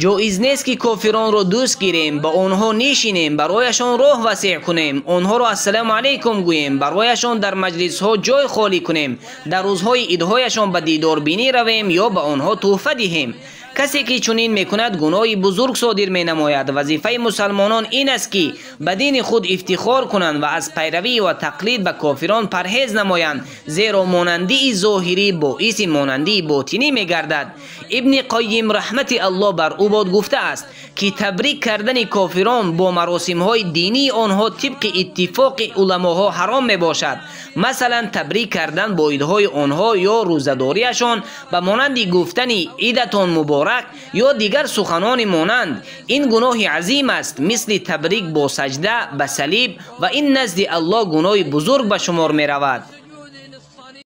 Ҷоиз нест, ки кофиронро дӯст гирем, ба онҳо нишинем, барояшон роҳ васеъ кунем, онҳоро ассалому алайкум гӯем, барояшон дар маҷлисҳо ҷой холӣ кунем, дар рӯзҳои идҳояшон ба дидорбинӣ равем ё ба онҳо тӯҳфа диҳем. Касе ки чунин мекунад, гуноҳи бузург содир менамояд. Вазифаи мусалмонон ин аст, ки ба дини худ ифтихор кунанд ва аз пайравӣ ва тақлид ба кофирон парҳез намоянд, зеро монандии зоҳирӣ боиси монандии ботинӣ мегардад. Ибни Қайим, раҳмати Аллоҳ бар ӯ бод, гуфтааст, ки табрик кардани кофирон бо маросимҳои динии онҳо тибқи иттифоқи уламоҳо ҳаром мебошад. Масалан, табрик кардан бо идҳои онҳо ё рӯзадориашон, ба монанди гуфтани «идатон муборак» ё дигар суханони монанд. Ин гуноҳи азим аст, мисли табрик бо саҷда ба салиб, ва ин назди Аллоҳ гуноҳи бузург ба шумор меравад.